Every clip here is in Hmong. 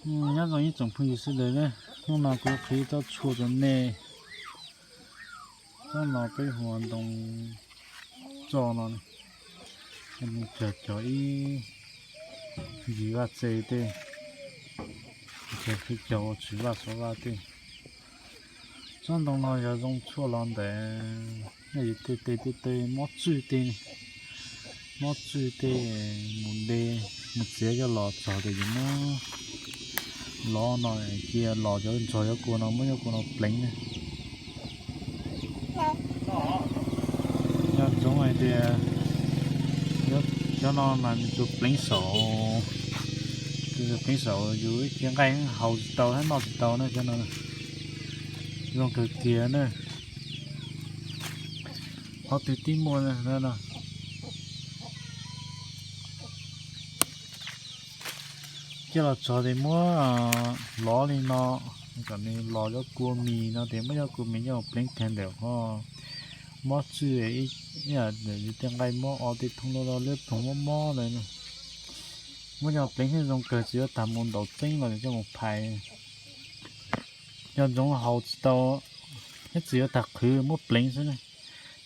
Nyob zoo ib tsoom phooj ywg sawv daws na, hnub no kuv qhib tsob tshuaj rau nej. Tsob no peb hu ua ntoo tso no, cog cog ib ncig vaj tse tej, cog ua tshwm vaj xov vaj tej. Tsob ntoo no yog zoo tshuaj los ntawm tej tej tej mob tswj tej, mob tswj tej, mus de, mus txiav coj los txog ces yuav muab lov no, cia los cov ntsog cov kua no, muab cov kua no pleev na. Nco ntsoov hais tias cov no mas nws tus pleev saum, tus pleev saum yus ib ce nqaij haus tsis tau thiab noj tsis tau na, cov no zoo kawg kiag na. Qhov twg tib muaj no. Coj los txog ces muab lov li no, kom nws los cov kua mis no ces muab cov kua mis coj pleev kiag ntawm qhov mob tswj, tej nqaij mob o tej thooj loj loj liab ploog mob mob lawm. Muab coj pleev thiab zoo kawg, tsis yuav tag mus ntaus txeeb los coj mus phais. Nco ntsoov haus tsis tau, thiab tsis yuav tag qhwv, muab pleev xwb na.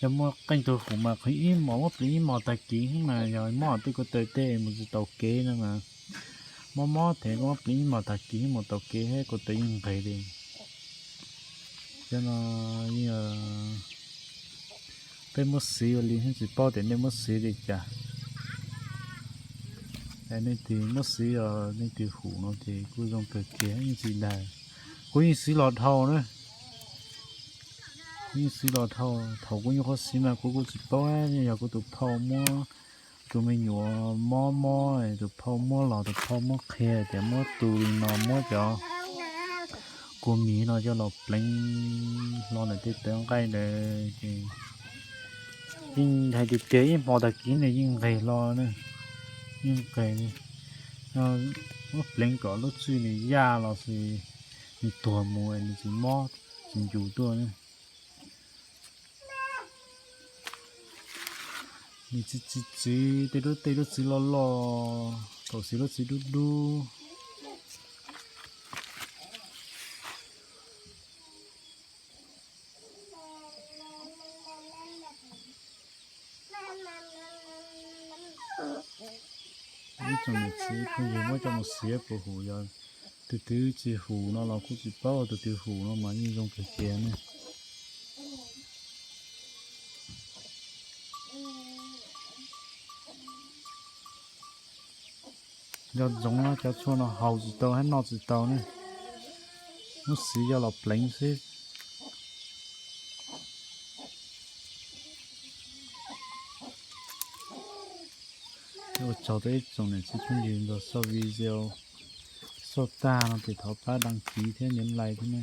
Yog muaj qeej tug hum mas qhwv ib hmos, muab pleev ib hmos tag kis xwb mas yog mob tej ko taw tej mus tsis taus kev no mas, mob mob ces koj muab pleev ib hmos tag kis mus taus kev thiab ko taw yeej nqes li. Cov no yeej, peb muab xiv ua li thiab tsis paub tias nej muab xiv li cas. Nej tig muab xiv os, nej tig hum no ces kuj zoo kawg kiag, yeej tsis dag. Kuv yeej xiv los dhau na, kuv yeej xiv los dhau. Thaum kuv nyuam qhuav xiv mas kuv kuj tsis paub, yog kuv tus phauj muab, tus me nyuam mob mob, tus phauj muab los, tus phauj muab qhia tias muab tu li no, muab cov kua mis no coj los pleev hlo ntawm tej tawv nqaij ntawd ces yeej hais tiag tiag, ib hmo tag kis nws yeej nqes hlo na, yeej nqes. Muab pleev kom lub tswj nws yaj los sis nws tuag mus nws tsis mob tsis ncus tuaj na. Nws txiv txiv txiv, tej lub tej lub txiv loj loj, thaum xiv lub txiv dub dub. Ib tsoom niam txiv phooj ywg muab coj mus xiav puas hum, yog tus twg tsis hum no los kuj tsis paub, tus twg hum no mas yeej zoo kawg kiag ne. Nco ntsoov cov tshuaj no haus tsis tau thiab noj tsis tau ne, muab xiv coj los pleev xwb. Ua tsaug rau ib tsoom niam txiv phooj ywg nrog xauj video, xauj tag no ces thov pab đăng ký thiab nhấn like thiab ne.